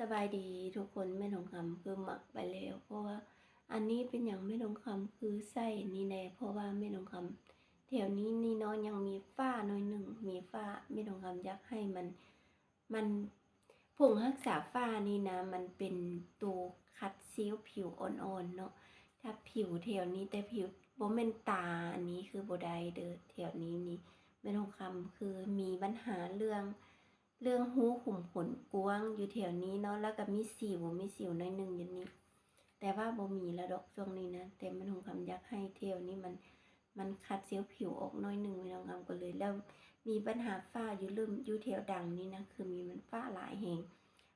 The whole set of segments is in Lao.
ສະບາຍດີທຸກຄົນ ແມ່ທອງຄຳຄືໝັກໄປແລ້ວ ເພາະວ່າອັນນີ້ເປັນຫຍັງແມ່ທອງຄຳຄືໃສ່ນີ້ແດ່ ເພາະວ່າແມ່ທອງຄຳແຖວນີ້ນີ້ເນາະ ຍັງມີຝ້າໜ້ອຍໜຶ່ງ ມີຝ້າ ແມ່ທອງຄຳຢາກໃຫ້ມັນ ມັນ ຜົງຮັກສາຝ້ານີ້ນະ ມັນເປັນໂຕຂັດເຊວຜິວອ່ອນໆເນາະ ຖ້າຜິວແຖວນີ້ ແຕ່ຜິວ ບໍ່ແມ່ນຕາ ອັນນີ້ຄືບໍ່ໄດ້ເດີ້ ແຖວນີ້ນີ້ ແມ່ທອງຄຳຄືມີບັນຫາເລື່ອງ ເລື່ອງຮູຂຸມຂົນກວ້າງຢູ່ແຖວນີ້ເນາະ ແລ້ວກໍມີສິວ ມີສິວໜ້ອຍໜຶ່ງຢູ່ນີ້ ແຕ່ວ່າບໍ່ມີແລ້ວດອກຊ່ວງນີ້ນະ ແຕ່ແມ່ທອງຄຳຢາກໃຫ້ແຖວນີ້ມັນ ມັນຂັດເຊວຜິວອອກໜ້ອຍໜຶ່ງ ແມ່ທອງຄຳກໍເລີຍ ແລ້ວມີບັນຫາຝ້າຢູ່ເລີ່ມ ຢູ່ແຖວດັງນີ້ນະ ຄືມີມັນຝ້າຫຼາຍແຮງ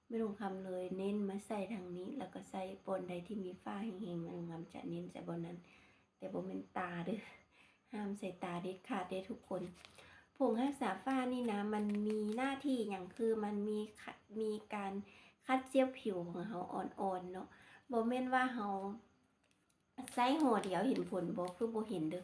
ແມ່ທອງຄຳເລີຍເນັ້ນມາໃສ່ທາງນີ້ ແລ້ວກໍໃສ່ບ່ອນໃດທີ່ມີຝ້າແຮງໆ ແມ່ທອງຄຳຈະເນັ້ນໃສ່ບ່ອນນັ້ນ ແຕ່ບໍ່ແມ່ນຕາເດີ້ ຫ້າມໃສ່ຕາເດັດຂາດເດ້ທຸກຄົນ ຜົງຮັກສາຝ້ານີ້ນະ ມັນມີໜ້າທີ່ຫຍັງ ຄືມັນມີຂະ ມີການຂັດເຊວຜິວຂອງເຮົາອ່ອນໆເນາະ ບໍ່ແມ່ນວ່າເຮົາໃຊ້ຫໍ່ດຽວເຫັນຜົນບໍ່ ຄືບໍ່ເຫັນເດີ້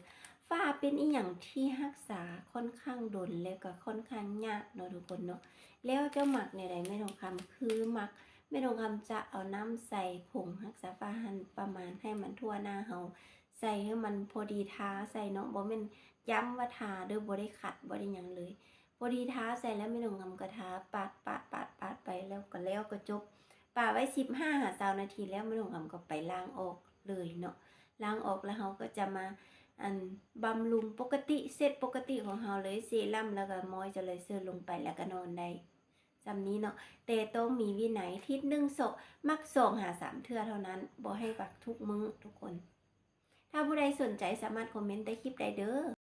ຝ້າເປັນອີ່ຫຍັງທີ່ຮັກສາຂ້ອນຂ້າງດົນ ແລ້ວກໍຂ້ອນຂ້າງຍາກເນາະທຸກຄົນເນາະ ແລ້ວເຈົ້າໝັກແນວໃດ ແມ່ທອງຄຳ ຄືໝັກ ແມ່ທອງຄຳຈະເອົານ້ຳໃສ່ຜົງຮັກສາຝ້າຫັ້ນ ປະມານໃຫ້ມັນທົ່ວໜ້າເຮົາ ໃສ່ໃຫ້ມັນພໍດີທາໃສ່ເນາະ ບໍ່ແມ່ນຢ້ຳວ່າທາເດີ້ ບໍ່ໄດ້ຂັດ ບໍ່ໄດ້ຫຍັງເລີຍ ພໍດີທາໃສ່ແລ້ວ ແມ່ທອງຄຳກໍທາປາດໆໆໆໄປ ແລ້ວກໍ ແລ້ວກໍຈົບ ປະໄວ້ສິບຫ້າຫາຊາວນາທີ ແລ້ວແມ່ທອງຄຳກໍໄປລ້າງອອກເລີຍເນາະ ລ້າງອອກແລ້ວເຮົາກໍຈະມາ ອັນ ບຳລຸງປົກກະຕິ ເຊັດປົກກະຕິຂອງເຮົາເລີຍ ເຊຣັມ ແລ້ວກໍມອຍເຈີໄລເຊີລົງໄປ ແລ້ວກໍນອນໄດ້ ສ່ຳນີ້ເນາະ ແຕ່ຕ້ອງມີວິໄນ ທິດໜຶ່ງເຊາະ ມັກສອງຫາສາມເທື່ອເທົ່ານັ້ນ ບໍ່ໃຫ້ມັກທຸກມື້ທຸກຄົນ ຖ້າຜູ້ໃດສົນໃຈສາມາດຄອມເມັນໃຕ້ຄລິບໄດ້ເດີ້.